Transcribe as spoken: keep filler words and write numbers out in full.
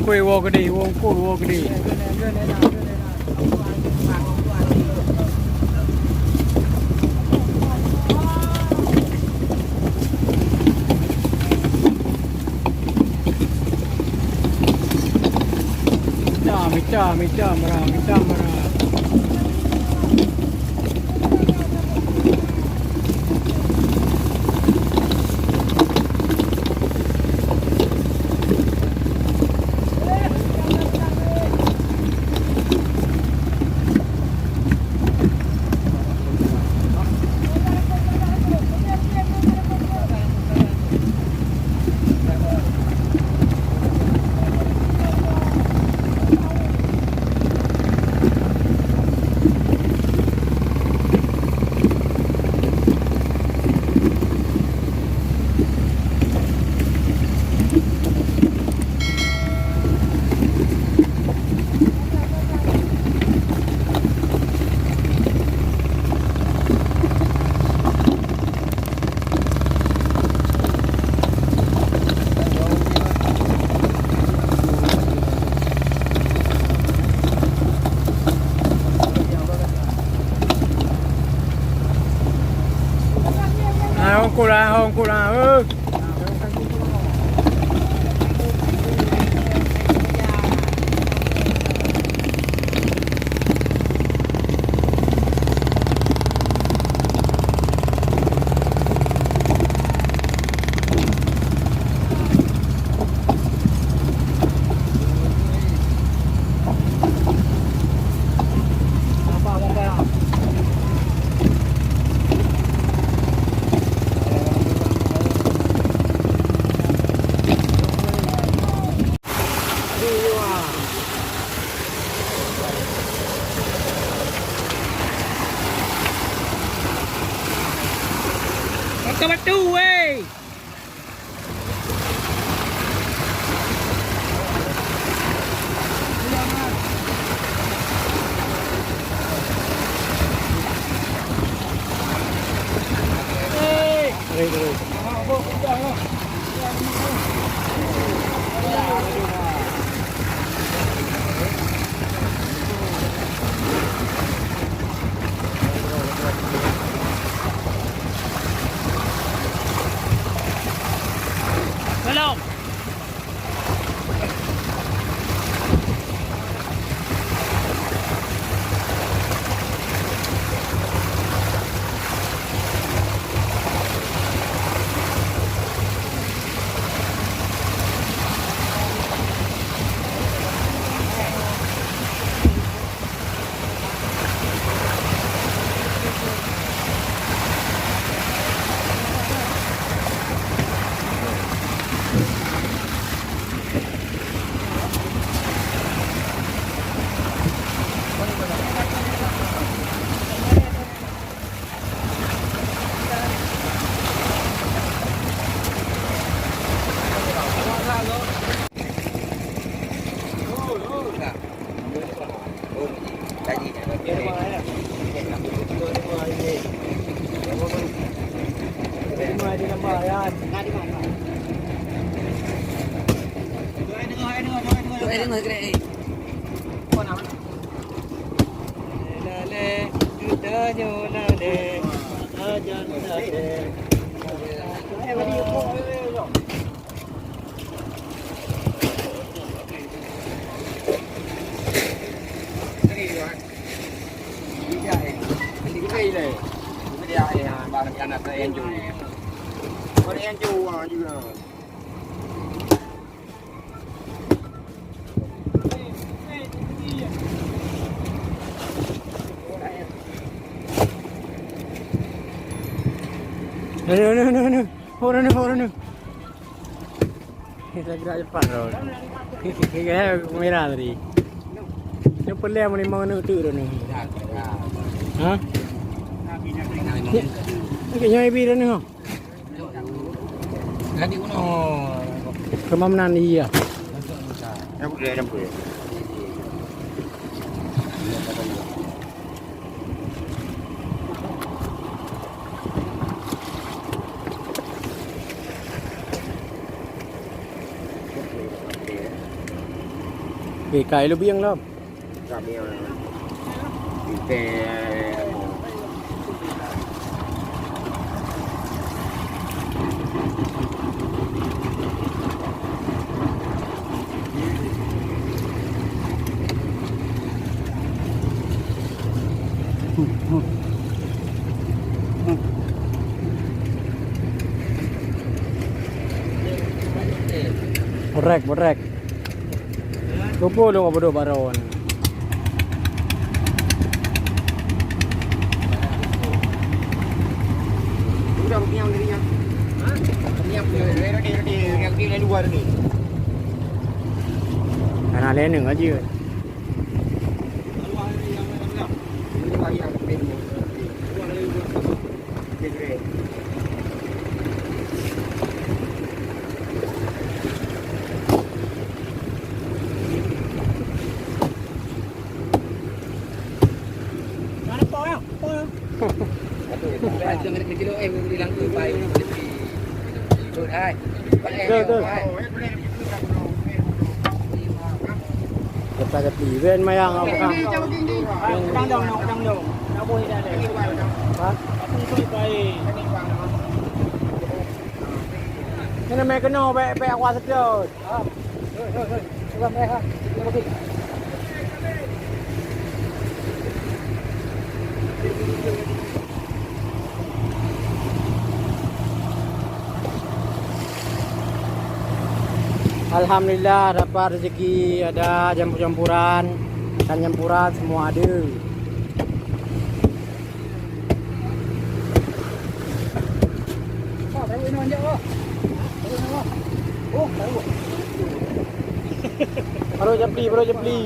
Woi, woe keudeh, woe eungkôt, woe keudeh. Mita, mita, mita, mara, mita, mara. Ah, hông kula, hông kula, ơ. Pakai batu, weh! Belum. Aduh, aduh, aduh, aduh. Hok, aduh, hok, aduh. Kita gerak cepat, bro. Kita kamera tadi. Nyoe peuleueh meunimong aneuk teuk droeneuh. Ha? Nyoe, nyoe ibi droeneuh, ha? Jadi, oh. Keumam nan iya. Oke, kai lu bieng lom. Kami, eh, Borek, borek. Lupa lu apa duk baron. Udah, rupiah dari yang. Hah? Rupiah, rupiah, rupiah, rupiah, rupiah dari luar ni. Anak leneng aja. Ini wayang keping. Betul, betul. Kita ada event mayang apa kan? Pedang dong, pedang dong. Nak boleh dah deh. Ha? Aku ikut baik. Ini main kena baik-baik awak sedot. Ha. Hei, hei, hei. Orang mereka. Terima kasih. Alhamdulillah, dapat rezeki, ada campur-campuran, ikan campuran, semua ada. Baru jepli, baru jepli.